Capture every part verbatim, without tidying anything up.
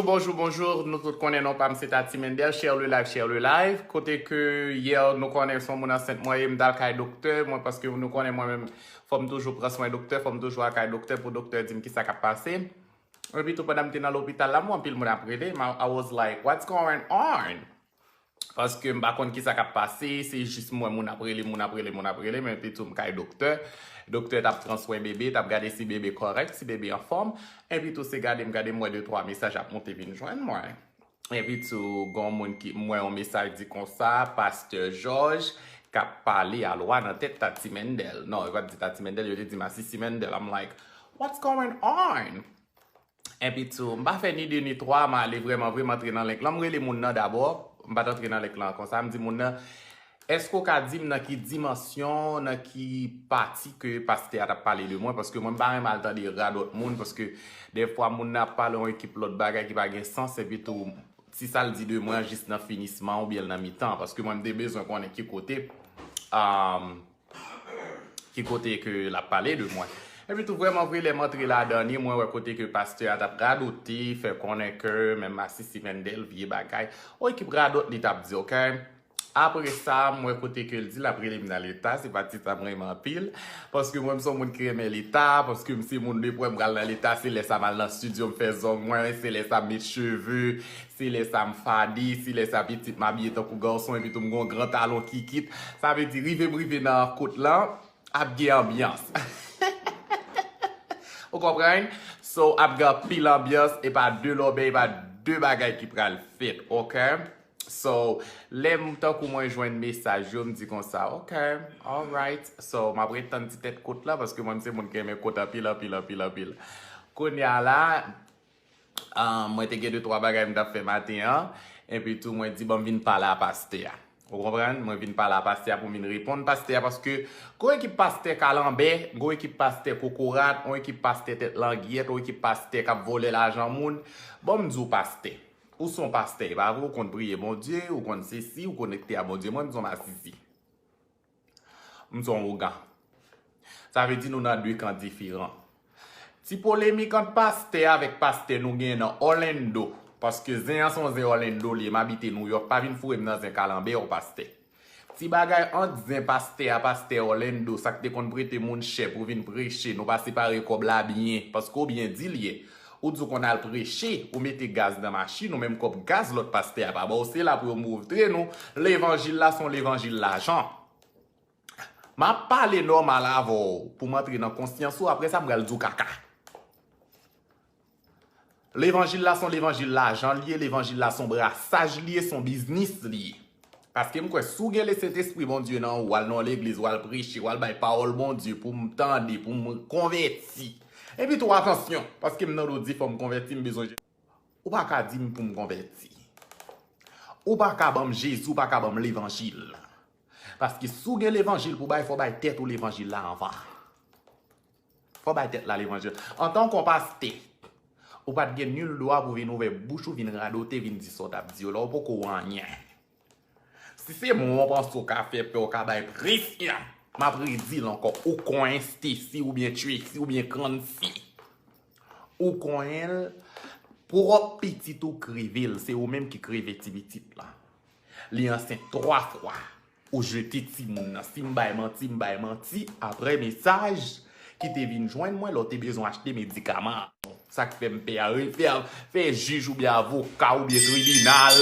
Bonjou, bonjou, nou tout konnen non pa m se Tati Mendel, share le live, share le live. Kote ke yè nou konnen se yon moun ansent mwen ye, m t al kay doktè mwen paske nou konnen mwen menm fò m toujou pran swen doktè, fò m toujou al kay doktè pou doktè di m kisa k ap pase. Epi tou pandan m te nan lopital la, m wè anpil moun ap rele m, I was like, what's going on? Paske m pa konn kisa k ap pase, se jis m wè moun ap rele, moun ap rele, moun ap rele m, epi tou m kay doktè. Doktè t ap pran swen bebe, t ap gade si bebe kòrèk, si bebe anfòm. Epi tou se gade m gade m wè de twa mesaj ap monte vin jwenn mwen. Epi tou gon moun ki m wè yon mesaj di konsa, pastè Jòj k ap pale a lwa nan tèt Tati Mendel. Non, yo pa t di Tati Mendel, yo te di Masisi Mendel. I'm like, what's going on? Epi tou, m pa fè ni de ni twa, m ale vrèman vre, m antre nan link lan. M rele moun nan dabò, m pa t antre nan link lan konsa. M di moun nan, èske w ka di m nan ki dimansyon, nan ki pati ke pastè a t ap pale de mwen? Paske mwen, m pa renmen al tande radòt moun, paske dèfwa moun nan ap pale yon ekip lòt bagay ki pa gen sans, epi tou, si sa l di de mwen an jis nan finisman oubyen l nan mitan, paske mwen, m te bezwen konnen ki kote. Um, ki kote ke l ap pale de mwen. Epi tou vrèman vre lè m antre ladan li, mwen wè kote ke pastè a t ap radote, fè konnen ke menm Masisi Mendel, vye bagay. O ekip radòt li t ap di, oke? Apre sa, m wè kote ke l di l ap rele m nan leta, se pa tit sa m renmen anpil. Paske mwen, m se yon moun ki renmen leta, paske m se moun depi m pral nan leta, se lè sa m al nan estidyo, m fè zong mwen, se lè sa m met cheve, se lè sa m fade, se lè sa pitit m abiye tankou gason, epi tou m gon gran talon kikit. Sa vle di, rive m rive nan kot lan, ap gen anbyans. Ou konprann? So, ap gen anpil anbyans, e pa de lòbèy, e pa de bagay ki pral fèt, oke? So, lè m tankou mwen jwenn mesaj yo, m di konsa, oke, alright. So, m ap ret tann ti tèt kot la, paske mwen, m se moun ki renmen kot anpil, anpil, anpil, anpil. Kounye a la, Ah, mwen te gen de twa bagay m t ap fè maten an, epi tou mwen di, ban m vin pale a pastè a. Ou konprann? Mwen vin pale a pastè a pou m vin reponn pastè a, paske gon ekip pastè kalanbè, gon ekip pastè kokorat, yon ekip pastè tèt langyèt, yon ekip pastè k ap vòlè lajan moun. Bon, m di w pastè. Ou se yon pastè, e pa vre? Ou konn priye Bondye, ou konn sesi, ou konekte a Bondye. Mwen, m se yon masisi. M se yon ougan. Sa vle di nou nan de kan diferan. Ti polemik ant pastè avèk pastè nou genyen nan Orlando. Paske zen an se yon zen Orlando li ye, m abite Nouyòk, pa vin foure m nan zen kalanbè w pastè. Ti bagay ant zen pastè a, pastè Orlando, sa k te konn prete moun chè pou vin preche, nou pa separe kòb la byen, paske w byen di l ye. Ou di w konn al preche, ou mete gaz nan machin, ou menm kòb gaz lòt pastè a pa ba w, se la pou yo moutre nou, levanjil la se yon levanjil lajan. M ap pale nòmal avè w pou m antre nan konsyans ou, apre sa m pral di w kaka. Levanjil la se yon levanjil lajan li ye, levanjil la se yon brasaj li ye, se yon biznis li ye. Paske m kwè si w gen Lesentespri Bondye nan ou, w al nan yon legliz, w al preche, w al bay pawòl Bondye pou m tande, pou m konvèti. Epi tou atansyon, paske m nan do di fò m konvèti, m bezwen Ou pa ka di m pou m konvèti. Ou pa ka ban m Jezi, ou pa ka ban m levanjil. Paske si w gen levanjil pou bay, fò w bay tèt ou levanjil la anvan. Fò w bay tèt la levanjil. Antanke yon pastè, ou pa t gen nil dwa pou vin ouvè bouch ou, vin radote, vin di sa w t ap di yo la, ou poko wè anyen. Si se mwen w panse w ka fè pè, w ka bay presyon, m ap redi l ankò, ou konyen Stacy oubyen Tracy oubyen Clancy. Ou konyen l, pwòp pitit ou kreve l, se ou menm ki kreve ti pitit lan. Li ansent twa fwa, ou jete timoun nan. Si m bay manti, m bay manti, apre mesaj ki te vin jwenn mwen lè w te bezwen achte medikaman. Sa k fè m pè a, fè, fè jij oubyen avoka oubyen tribinal,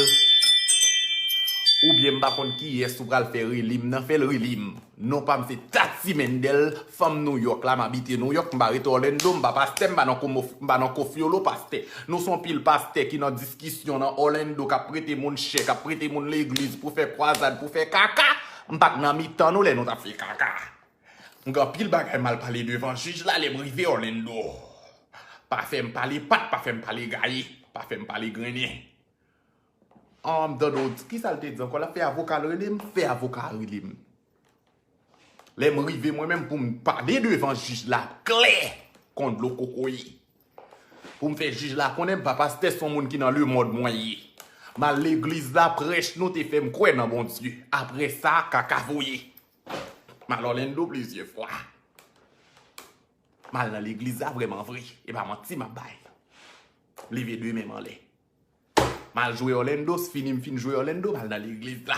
oubyen m pa konn kiyès ou pral fè rele m nan, fè l rele m. Non pa m se Taty Mendel, fanm Nouyòk la, m abite Nouyòk, m pa rete Orlando, m pa pastè, m pa nan komo, m pa nan kofyolo pastè. Nou se yon pil pastè ki nan diskisyon nan Orlando, k ap prete moun chè, k ap prete moun legliz pou fè kwazad, pou fè kaka. M pa t nan mitan nou lè nou t ap fè kaka. M gen anpil bagay m al pale devan jij la lè m rive Orlando. Pa fè m pale pat, pa fè m pale gaye, pa fè m pale grennen. An, m tande w di, kisa l te di ankò? L ap fè avoka l rele m, fè avoka a rele m. Lè m rive mwen menm pou m pale devan jij la klè kon dlo kokoye. Pou m fè jij la konnen m pa pastè, se yon moun ki nan lemonn mwen ye. M al legliz la, prèch nou te fè m kwè nan Bondye. Apre sa, kaka voye. M al Orlando plizyè fwa. M al nan legliz la vrèman vre. E pa manti m ap bay. Leve de men m anlè. M al jwe Orlando, fini m fin jwe Orlando, m al nan legliz la.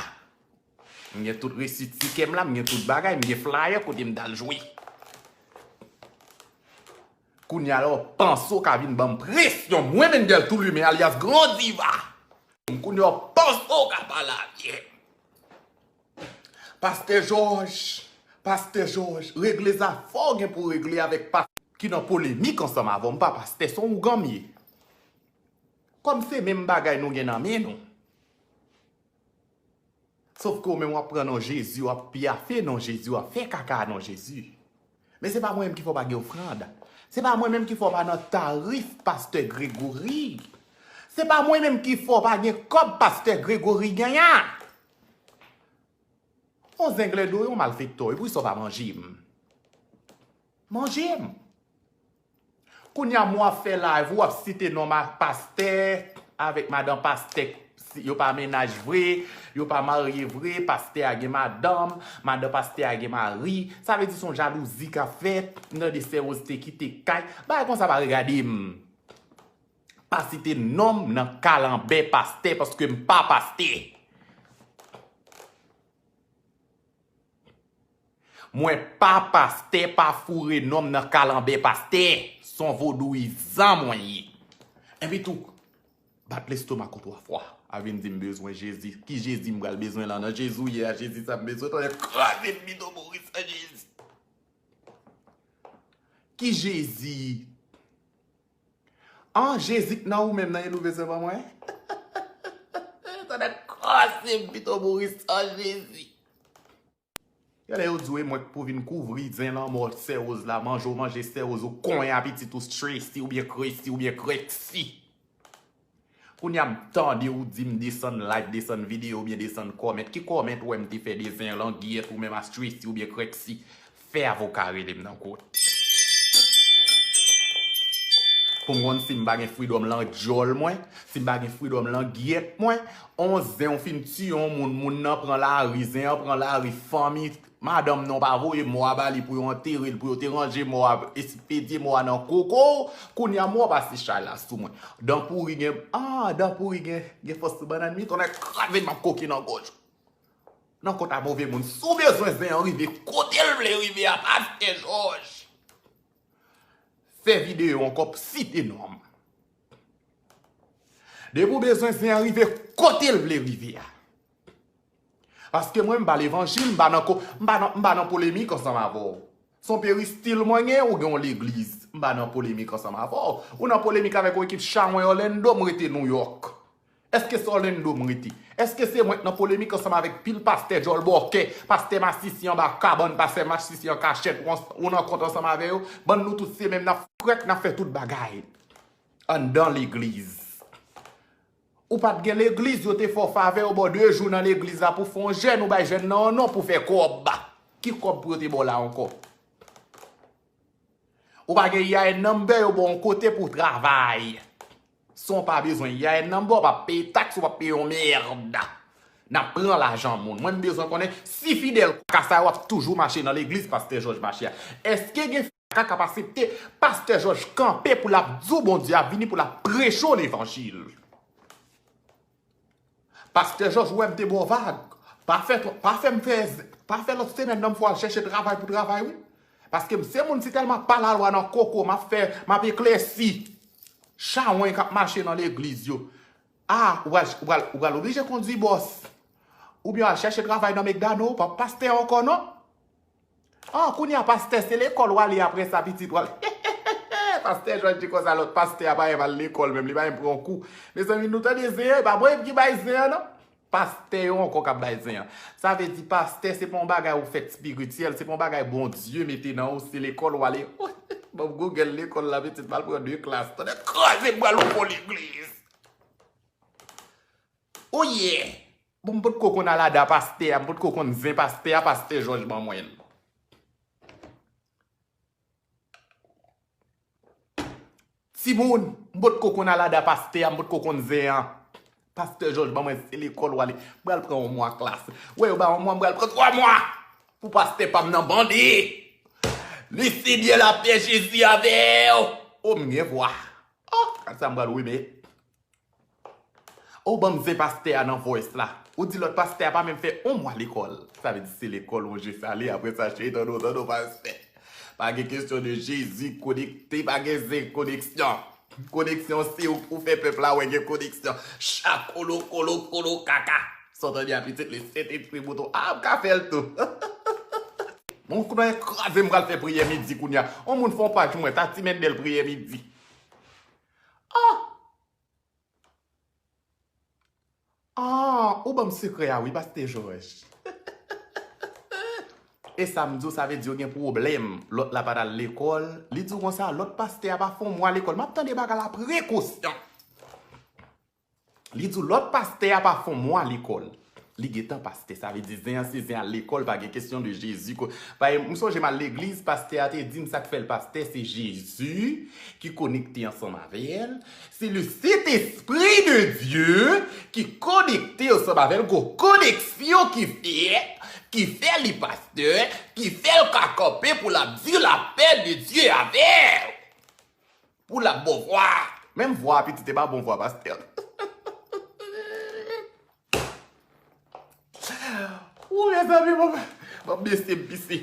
M gen tout resi tikè m la, m gen tout bagay, m gen flyer kote m t al jwe. Kounye a la, w panse w ka vin ban m presyon. Mwen, Mendel Toulimen, alyas Gran Diva. Kounye a, w panse w ka pale avè m. Pastè Jòj, Pastè Jòj, regle zafè w gen pou w regle avèk pastè ki nan polemik ansanm avè w. M pa pastè, se yon ougan m ye. Kòm se menm bagay nou gen nan men nou. Sof ke w menm w ap pran non Jezi, w ap pyafe non Jezi, w ap fè kaka non Jezi. Men se pa mwen menm ki fè w pa gen ofrann. Se pa mwen menm ki fè w pa nan tarif pastè Gregory. Se pa mwen menm ki fè w pa gen kòb pastè Gregory genyen. On zenglendo, yon malfektè, epi sa w pa manje m. Manje m. Kounye a, mwen w ap fè live, w ap site non ma pastè avèk madan pastè, si yo pa mennaj vre, yo pa marye vre, pastè a gen madanm, madan pastè a gen mari. Sa vle di se yon jalouzi k ap fèt, m tande sè Rose te kite kay. Bagay konsa pa regade m. Pa site non m nan kalanbè pastè, paske m pa pastè. Mwen pa pastè, pa foure non m nan kalanbè pastè. Se yon vodouyizan mwen ye. Epi tou, bat lestoma w twa fwa. A vin di m bezwen Jezi. Ki Jezi m pral bezwen la? Nan Jezi w ye a, Jezi sa m bezwen. Tande kraze m pito mouri san Jezi. Ki Jezi? An, Jezi k nan ou menm nan, e nou bezwen ban mwen? Tande kraze m pito mouri san Jezi. Genlè yo di w e mwen k pou vin kouvri zen lanmò sè Rose la, manje w manje sè Rose, ou konyen a pitit ou Tracy oubyen Kresi oubyen Krexi. Kounye a m tande ou di m desann live, desann videyo oubyen desann comment. Ki comment ou wè m te fè de zen langyèt ou menm a Tracy oubyen Krexi? Fè avoka rele m nan kot. Pou m konn si m pa gen freedom lan djòl mwen, si m pa gen freedom lan gyèt mwen, on zen w fin tiye on moun, moun nan pran lari, zen an pran lari, fanmi madanm nan pa voye mò a ba li pou yo antere l, pou yo te ranje mò a, espedye mò a nan koko w, kounye a mò a pase chay la sou mwen. Dan pouri gen, ah, dan pouri gen, gen fòs sou bannann mi, tonnè kraze m ap koke nan gòj. Nan kont a move moun. Si w bezwen zen an rive kote l vle rive a, pastè Jòj, fè videyo ankò, site non m. Depi w bezwen zen an rive kote l vle rive a. Paske mwen, m pa levanjil, m pa nan ko-, m pa nan, m pa nan polemik ansanm avè w. Se yon peristil mwen gen, ou gen yon legliz. M pa nan polemik ansanm avè w. Ou nan polemik avèk yon ekip chawony Orlando, m rete Nouyòk. Èske se Orlando m rete? Èske se mwen k nan polemik ansanm avèk pil pastè djòl bòkè, pastè masisi anba kabann, pastè masisi an kachèt, ou an-, ou nan kont ansanm avè yo? Bann nou tout se menm, n ap frèt, n ap fè tout bagay anndan legliz. Ou pa t gen legliz, yo te fè w favè, yo ba w de jou nan legliz la pou fè yon jèn, ou bay jèn nan yon non pou fè kòb. Ki kòb pou yo te ba w la ankò? Ou pa gen E I N number, yo ba w yon kote pou w travay. San w pa bezwen E I N number, w p ap peye taks, ou p ap peye yon mèd. N ap pran lajan moun. Mwen, m bezwen konnen si fidèl kaka sa yo ap toujou mache nan legliz pastè Jòj mache a. Èske gen kaka k ap aksepte pastè Jòj kanpe pou l ap di w Bondye ap vini, pou l ap preche w levanjil? Pastè Jòj, ou wè m te ba w vag. Pa fè, pa fè m fè, pa fè lòt semèn nan m fè w al chèche travay pou travay, wi. Paske m se moun, si tèlman pa lalwa nan koko, m ap fè, m ap eklèsi chawony k ap mache nan legliz yo. A, ou pral, ou pral, ou pral oblije kondui bòs. Oubyen w al chèche travay nan McDonald, ou p ap pastè ankò, non. Ah, kounye a, pastè, se lekòl w ale apre sa, pitit w ale. Pastè Jòj di konsa, lòt pastè a pa menm al lekòl menm, li pa menm pran kou. Mezanmi, nou tande zen an, e pa mwen menm ki bay zen an, non. Pastè yo ankò k ap bay zen an. Sa vle di, pastè, se pa yon bagay ou fèt espirityèl, se pa yon bagay Bondye mete nan ou, se lekòl w ale. Ban m Google lekòl la, pitit, m al pran de klas. Tande kraze m pral ouvè legliz. Oh yeah! Bon, m potko konn alada pastè a, m potko konn zen pastè a, pastè Jòj ban mwen l. Timoun, m potko konn alada pastè a, m potko konn zen an. Pastè Jòj ban mwen se lekòl w ale. M pral pran yon mwa klas. Wè yo ba yon mwa, m pral pran twa mwa. Pou pastè pa m nan bandi. Li si byen lapè Jezi avè w. Oh, m gen vwa. Oh, gad sa m pral remèt. Ou ban m zen pastè a nan voice la. Ou di lòt pastè a pa menm fè yon mwa lekòl. Sa vle di se lekòl yon je sale, apre sa cheri tande w, tande w pastè. Pa gen kesyon de Jezi, konekte, pa gen zen koneksyon. Koneksyon se ou, ou fè pèp la wè gen koneksyon. Cha kolo kolo kolo kaka. Sa w tande a pitit li, Sentespri bout ou. A, m ka fè l tou. Bon, kounye a kraze m pral fè priyè midi kounye a. On moun fè yon paj mwen, Tati Mendel priyè midi. Ah! Ah, ou ban m sekrè a wi, pastè Jòj. E sa m di w, sa vle di yo gen pwoblèm. Lòt la pa t al lekòl. Li di w konsa, lòt pastè a pa fè yon mwa lekòl. M ap tande bagay la prekosyon. Li di w lòt pastè a pa fè yon mwa lekòl. Li gentan pastè, sa vle di zen an se zen al lekòl, pa gen kesyon de Jezi. Ko-, pa, m sonje m al legliz, pastè a te di m sa k fè l pastè, se Jezi ki konekte ansanm avè l. Se le Saint-Esprit de Dieu ki konekte ansanm avè l, gon koneksyon ki fèt, ki fè li pastè, ki fè l ka kanpe pou l ap di lapè de Dye avè w. Pou l ap bon vwa. Menm vwa a pitit e pa bon vwa pastè. Ou mezanmi, bon, bon, mesye m pise.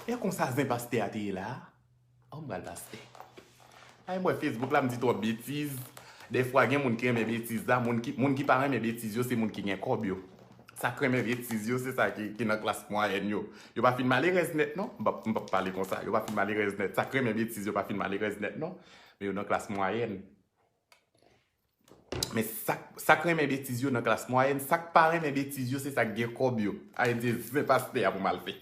E konsa zen pastè a te ye la. An m pral pastè. Ay, m wè Facebook la, m di twòp betiz. Dèfwa, gen moun ki renmen betiz la. Moun ki, moun ki pa renmen betiz yo, se moun ki gen kòb yo. Sa k renmen betiz yo, se sa ki, ki nan klas mwayèn yo. Yo pa fin malerèz nèt, non. M p ap, m p ap pale konsa. Yo pa fin malerèz nèt. Sa k renmen betiz yo pa fin malerèz nèt, non. Men yo nan klas mwayèn. Men sa, sa k renmen betiz yo nan klas mwayèn, sa k pa renmen betiz yo, se sa k gen kòb yo. Ay, di zen pastè a pou m al fè.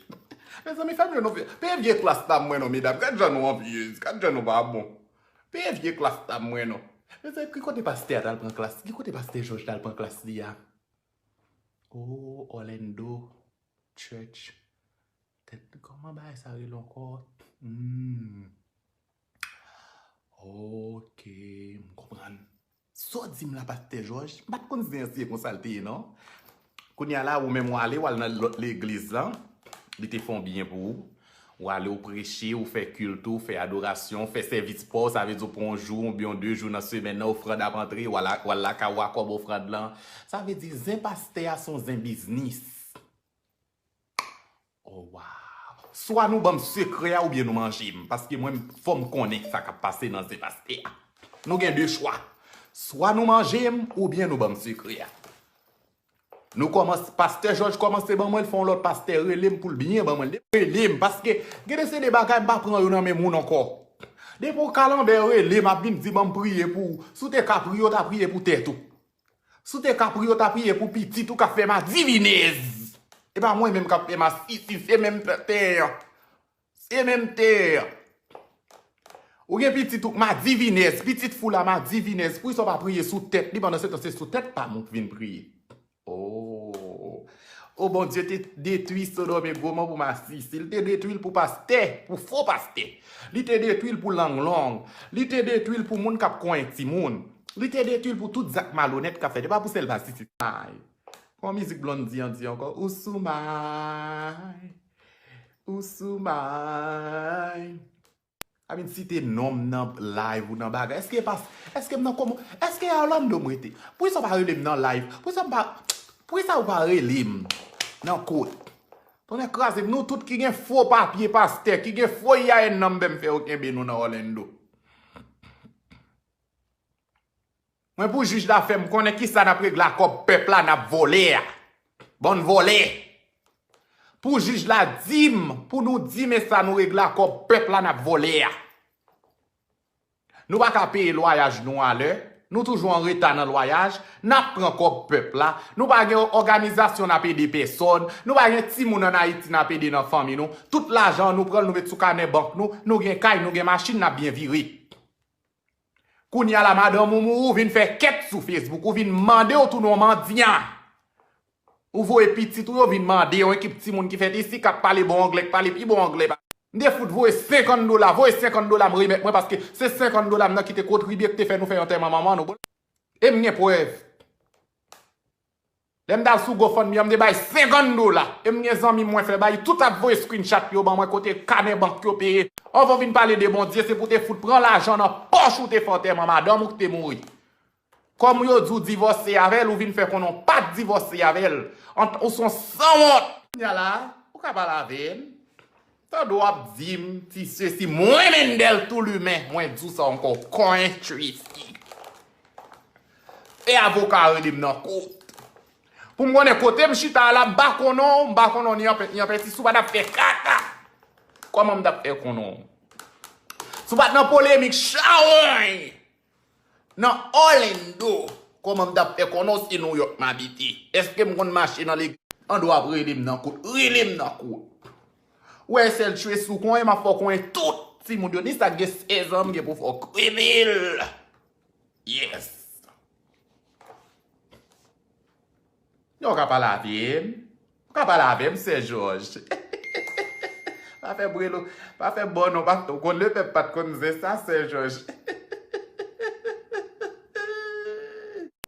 Mezanmi, fè m jwenn yon vye, peye vye klas la mwen non, medam. Gad jan nou anvyez, gad jan nou pa bon. Peye vye klas la mwen non. Mezanmi, ki kote pastè a t al pran klas? Ki kote pastè Jòj t al pran klas li a? Oh, Orlando Church. Tèt, kòman bagay sa rele ankò? Hmm. Ok, m konprann. Sa w di m la, pastè Jòj? M pa t konn zen an se konsa l te ye, non. Kounye a la, ou menm w ale, w al nan lòt legliz lan. Li te fè yon byen pou ou. W ale, w preche, w fè kilt ou, w fè adorasyon, w fè sèvis pa w, sa vle di w pran yon jou oubyen yon de jou nan semèn nan, ofrann ap antre, w al, w al lakay ou a kòb ofrann lan. Sa vle di, zen pastè a se yon zen biznis. Oh, wow. Swa nou ban m sekrè a oubyen nou manje m. Paske mwen, fò m konnen sa k ap pase nan zen pastè a. Nou gen de chwa. Swa nou manje m oubyen nou ban m sekrè a. Nou kòmanse, pastè Jòj kòmanse ban mwen, l fè yon lòt pastè rele m pou l byen ban mwen. Depi rele m, paske gen de se de bagay m pa pran yo nan men moun ankò. Depi yon kalanbè rele m, ap vin di ban m priye pou ou. Si w te ka priye, w ta priye pou tèt ou. Si w te ka priye, w ta priye pou pitit ou k ap fè madivinèz. E pa mwen menm k ap fè masisi, se menm tè an. Se menm tè an. Ou gen pitit ou k madivinèz, pitit fi w la madivinèz. Poukisa w pa priye sou tèt li, pandan se tan se sou tèt pa m ou k vin priye? Oh. Oh, Bondye te detwi Sodòm e Gomò pou masisi. Li te detwi l pou pastè, pou fo pastè. Li te detwi l pou lang long. Li te detwi l pou moun k ap konyen timoun. Li te detwi l pou tout zak malonèt k ap fèt. E pa pou sèl masisi. Ay. Kon mizik Blondedy an di ankò, ou sou may, ou sou may. A vin site non m nan live ou nan bagay. Èske pas, èske m nan komo, èske Orlando m rete? Poukisa w pa rele m nan live? Poukisa m pa, poukisa w pa rele m nan kot? Tonnè kraze m, nou tout ki gen fo papye pastè, ki gen fo I A N nan m, ben m fè yo kenbe nou nan Orlando. Mwen pou jij la fè m konnen kisa n ap regle ak kòb pèp la n ap vòlè a. Bann vòlè. Pou jij la di m, pou nou di m e sa nou regle ak kòb pèp la n ap vòlè a. Nou pa ka peye lwayaj nou alè. Nou toujou an reta nan lwayaj. N ap pran kòb pèp la. Nou pa gen òganizasyon n ap ede pèsòn. Nou pa gen timoun ann Ayiti n ap ede nan fanmi nou. Tout lajan an nou pran l, nou met sou kanè bank nou. Nou gen kay, nou gen machin, n ap byen vire. Kounye a la, madanm ou mouri, ou vin fè kèt sou Facebook, ou vin mande w tounen yon mandyan. Ou voye pitit ou yo vin mande yon ekip timoun ki fèt isi k ap pale bon anglè, k pale pi bon anglè. M te fout voye senkant dola, voye senkant dola m remèt mwen paske se senkant dola m nan ki te kontribye, ki te fè nou fè yon antèman manman nou. E m gen prèv. Lè m t al sou GoFundMe an, m te bay senkant dola. E m gen zanmi mwen fè bay, tout ap voye screenshot yo ban mwen kote kanè bank yo peye. Anvan w vin pale de Bondye, se pou w te fout pran lajan nan pòch ou te fè antèman madanm ou ki te mouri. Kòm yo di w divòse avè l, ou vin fè konnen w pa t divòse avè l. Ant-, ou se yon sanwont. Kounye a la, ou ka pale avè m. Tande w ap di m, ti sesi, mwen Mendel Toulimen, mwen di w sa ankò, Coin Tracy. E avoka rele m nan kout. Pou m konnen kote m chita a la, m pa konnen w, m pa konnen w ni anpè, ni anpè ti sou pa t ap fè kaka. Kòman m t ap fè konnen w? Si w pa t nan polemik chawony nan Orlando, kòman m t ap fè konnen w se Nouyòk m abite? Èske m konn mache nan legliz? Tande w ap rele m nan kout, rele m nan kout. Ou wè sèl tchwe sou konyen, m ap fè w konyen tout timoun yo, ni sa k gen sèz an, m gen pou fè w kreve l. Yes. Non, w ka pale avè m. W ka pale avè m, Sè Jòj. Pa fè m rele w, pa fè m ba w non, pa, ou konn lepèp pa t konn zen sa, Sè Jòj.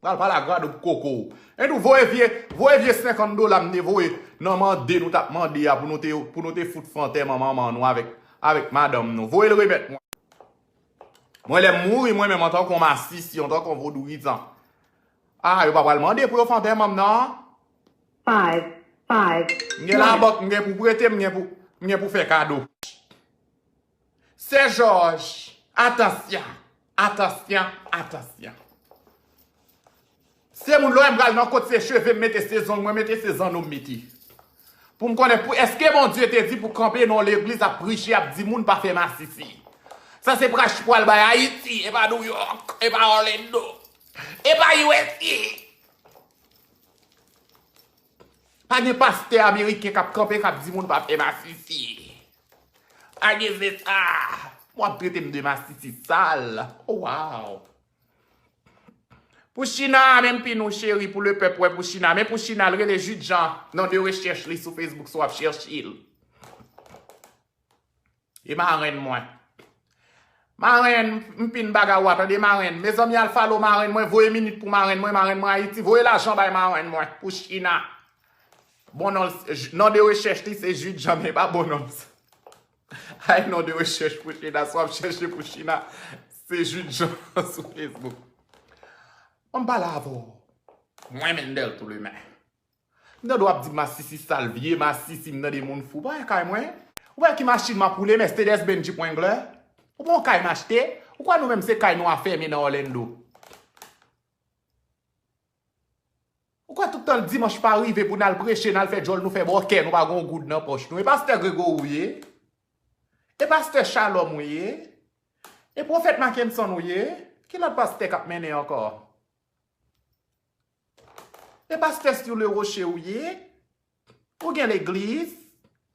Pral pale a Gwadoup koko. Entou voye vye, voye vye senkant dola m te voye nan mande nou t ap mande a pou nou te, pou nou te fout fè antèman manman nou avèk, avèk madanm nou. Voye l remèt mwen. Mwen, lè m mouri, mwen menm, antanke yon masisi, antanke yon vodouyizan. Ah, yo pa pral mande pou yo fè antèman m nan. Five, five, M gen labank, m gen pou prete, m gen pou, m gen pou fè kado. Sè Jòj, atansyon, atansyon, atansyon. Se moun lò m pral nan kot se cheve m mete, se zong mwen mete, se zanno m mete. Pou m konnen pou, èske Bondye te di pou kanpe nan legliz ap priche, ap di moun pa fè masisi? Sa se prach pou al bay Ayiti, e pa Nouyòk, e pa Orlando, e pa U S A. Pa gen pastè ameriken k ap kanpe, k ap di moun pa fè masisi. Pa gen se sa. Mwen ap trete m de masisi sal. Oh, wow. Pou China, men m pin ou cheri, pou lepèp wè pou China. Men pou China, l rele Jude Jean, non de rechèch li sou Facebook, si w ap chèche l. E marenn mwen. Marenn, m pin bagay w a, tande marenn. Mezanmi, al follow marenn mwen, voye minit pou marenn mwen, marenn mwen Ayiti, voye lajan bay marenn mwen, pou China. Bon non, non de rechèch li se Jude Jean, men pa bon non. Ay non de rechèch pou China, si w ap chèche pou China, se Jude Jean sou Facebook. Ann pale avè w. Mwen Mendel Toulimen. M tande w ap di masisi sal, vye masisi, m tande moun fou. Pa wè kay mwen? Ou pa wè ki machin m ap woule, Mercedes Benz Jeep Wrangler? Ou pa wè yon kay m achte? Ou kwè nou menm se kay nou a fèmen nan Orlando? Ou kwè tout tan dimanch pa rive pou n al preche, n al fè djòl, nou fè bòkè, nou pa gen yon goud nan pòch nou? E pastè Gregory ou ye? E pastè Shalom ou ye? E pwofèt Mackenson ou ye? Ki lòt pastè k ap mennen ankò? E pastè Sur le Rocher ou ye? Ou gen legliz?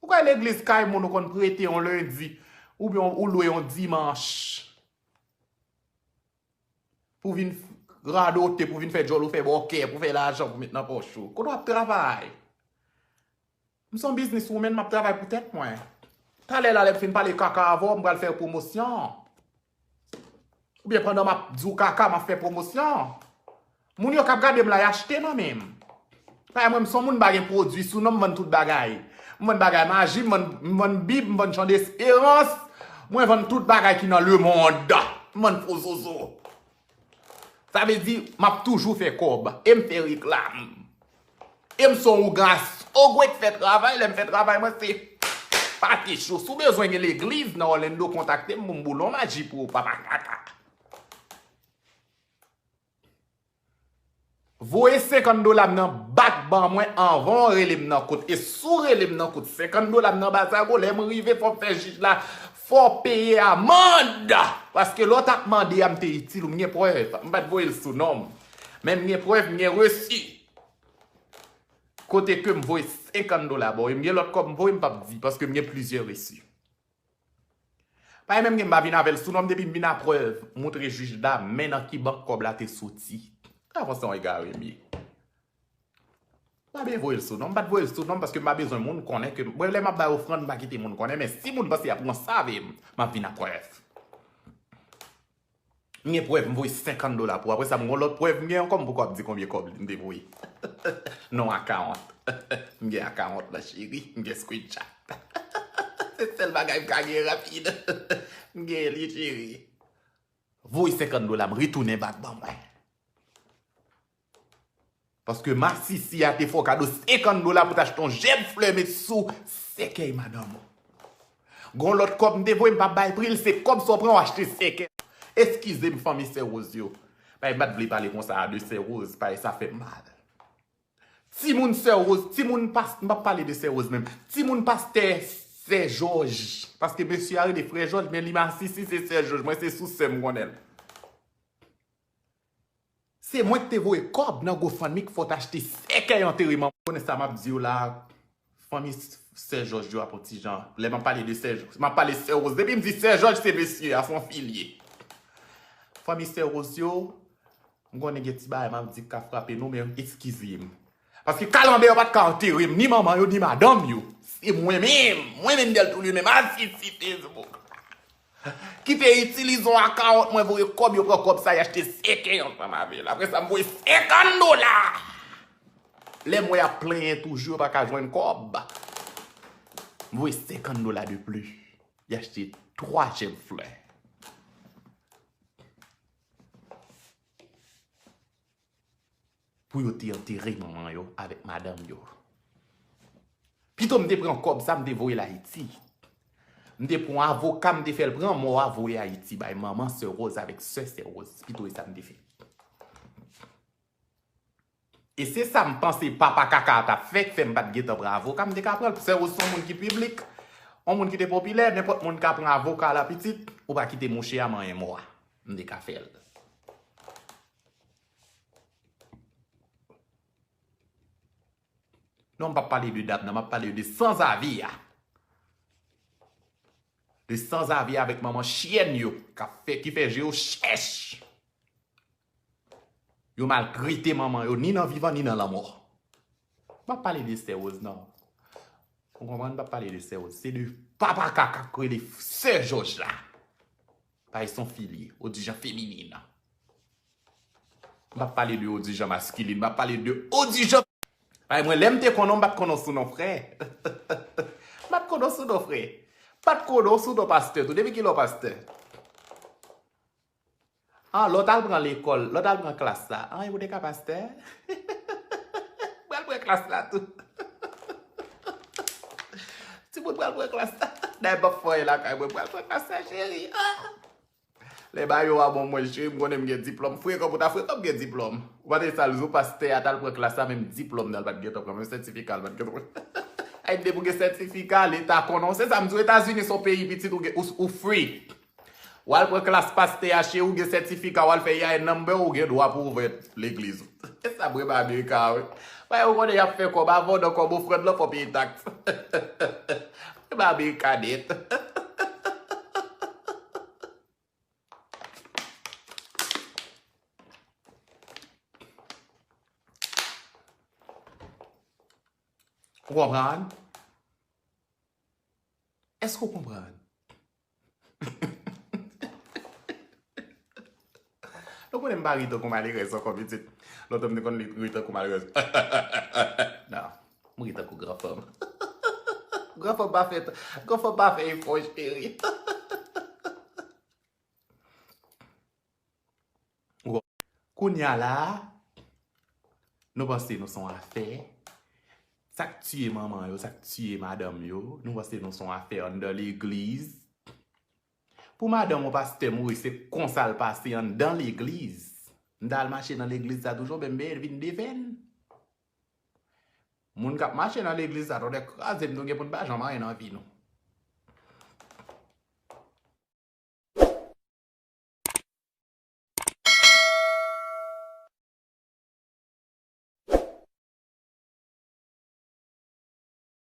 Ou kwè legliz kay moun ou konn prete yon lendi, oubyen ou lwe yon dimanch? Pou vin radote, pou vin fè djòl ou fè bòkè, pou fè lajan, pou met nan pòch ou. Kote w ap travay? M se yon business woman, m ap travay pou tèt mwen. Talè la, lè m fin pale kaka avè w, m pral fè w pwomosyon. Oubyen pandan m ap di w kaka, m ap fè pwomosyon. Moun yo k ap gade m la, y achte nan men m. Paske mwen, m se yon moun m pa gen pwodui sou non m, m vann tout bagay. M vann bagay maji, m vann, m vann bib, m vann chan desperans. Mwen vann tout bagay ki nan lemonn. M vann fo zozo. Sa vle di, m ap toujou fè kòb. E m fè reklam. E m se yon ougan asogwe k fè travay. Lè m fè travay mwen, se pate cho. Si w bezwen gen legliz nan Orlando, kontakte m pou m boule yon maji pou ou, papa kaka. Voye senkant dola m nan bak ban mwen anvan w rele m nan kout. E si w rele m nan kout, senkant dola m nan bazago, lè m rive, fò m fè jij la, fò w peye amann. Paske lè w t ap mande a, m te itil ou, m gen prèv. M pa t voye l sou non m. Men m gen prèv, m gen resi. Kote ke m voye senkant dola ba w, e m gen lòt kòb m voye, m p ap di, paske m gen plizyè resi. Pa e menm gen m pa vin avè l sou non m, depi m vin a prèv, moutre jij la men nan ki bank kòb la te soti. Avanse yon egare m ye. M pa byen voye l sou non m, m pa t voye l sou non m paske m pa bezwen moun konnen ke m, bon, lè m ap bay ofrann, m pa kite moun konnen, men si moun panse y ap ranse avè m, m ap vin a prèv. M gen prèv, m voye senkant dola pou. Apre sa, m gon lòt prèv, m gen ankò, m poko ap di konbyen kòb m te voye. Non, akawont. M gen akawont la, cheri. M gen screenshot. Se sèl bagay m ka gen rapid. M gen li, cheri. Voye senkant dola, m retounen bak ban mwen. Paske masisi a te fè w kado senkant dola pou t achte yon jèb flè met sou sèkèy madanm ou. Gon lòt kòb m te voye, m p ap bay pri l, se kòb sa w pran w achte sèkèy. Eskize m, fanmi Sè Rose yo. Paske m pa t vle pale konsa a de Sè Rose, paske sa fè m mal. Timoun Sè Rose, timoun pas, m p ap pale de Sè Rose menm. Timoun pastè Sè Jòj. Paske mesye a rele Frè Jòj, men li masisi se Sè Jòj. Mwen se sou sè m konnen l. Se mwen ki te voye kòb nan GoFundMe k fè w t achte sèkèy antereman. Konnen sa m ap di w la, fanmi Sè Jòj yo ap yon ti jan. Lè m ap pale de Sè Jòj, m ap pale Sè Rose. Depi m di Sè Jòj, se mesye a, se yon fi l ye. Fanmi Sè Rose yo, m konnen gen ti bagay m ap di k ka frape nou, men eskize m. Paske kalanbè yo pa t ka antere m, ni manman yo, ni madanm yo. Se mwen menm, mwen menm Deltour li menm, asisi Facebook. Ki te itilize yon akawont mwen voye kòb, yo pran kòb sa, y achte sèkèy ansanm avè l. Apre sa, m voye senkant dola. Lè m wè y ap plenyen toujou, yo pa ka jwenn kòb. M voye senkant dola de plis. Y achte twa jèb flè. Pou yo te antere manman yo avèk madanm yo. Pito m te pran kòb sa, m te voye l Ayiti. M te pran avoka, m te fè l pran mò a voye Ayiti bay manman Sè Rose avèk sè Sè Rose. Pito e sa m te fè. E se sa m panse papa kaka a t ap fè, k fè m pa t gentan pran avoka, m te ka pran l. Sè Rose se yon moun ki piblik, yon moun ki te popilè, nenpòt moun ka pran avoka la pitit, ou pa kite mouche a manyen mò a. M te ka fè l. Non, m p ap pale de dam nan, m ap pale de sanzavi a. De sanzavi avèk manman chyèn yo k ap fè, ki fè je yo chèch. Yo maltrete manman yo, ni nan vivan, ni nan lanmò. M p ap pale de Sè Rose, non. Ou konprann? M p ap pale de Sè Rose. Se de papa kaka k rele Sè Jòj la. Paske se yon fi l ye, Odijan feminin. M p ap pale de Odijan maskilin, m ap pale de Odijan. Ay, mwen, lè m te konnen w, m pa t konnen w sou non frè. M pa t konnen w sou non frè. M pa t konnen w sou non pastè tou. Depi kilè w pastè? An, lè w t al pran lekòl, lè w t al pran klas la. An, ou te ka pastè? Pral pran klas la tou. Timoun pral pran klas la. Dayè m p ap fè anyen lakay mwen, pral pran klas la, cheri. Ah! Lè ba yo a bon mwen, cheri, m konnen m gen diplòm. Frekan pou ta frekan, m gen diplòm. Ou pa te sa l di w pastè a t al pran klas la, menm diplòm nan l pa t gentan pran, menm sètifika l pa t gentan pran. Ay, depi w gen sètifika, leta konnen w. Se sa m di w, Etazini se yon peyi pitit, ou gen, ou, ou free. W al pran klas pastè a, cheri, ou gen sètifika, w al fè E I N number, ou gen dwa pou w ouvè legliz ou. E sa m renmen Amerika a, wi. Paske ou konnen y ap fè kòb avan w, nan kòb ofrann lan, fò w peye taks. Renmen Amerika nèt. Ou konprann? Èske w konprann? Nou konnen m pa ri tankou malerèz ankò, pitit. Lontan m te konn ri tankou malerèz. Non, m ri tankou granfanm. Granfanm pa fè, granfanm pa fè efò, cheri. Kounye a la, nou panse nou se yon afè. Sa k tiye manman yo, sa k tiye madanm yo, nou panse nou se yon afè anndan legliz. Pou madanm yon pastè mouri, se konsa l pase anndan legliz. M t al mache nan legliz sa toujou, men m vin defen. Moun k ap mache nan legliz sa, tande kraze m, nou gen pou n pa janm anyen nan vi nou.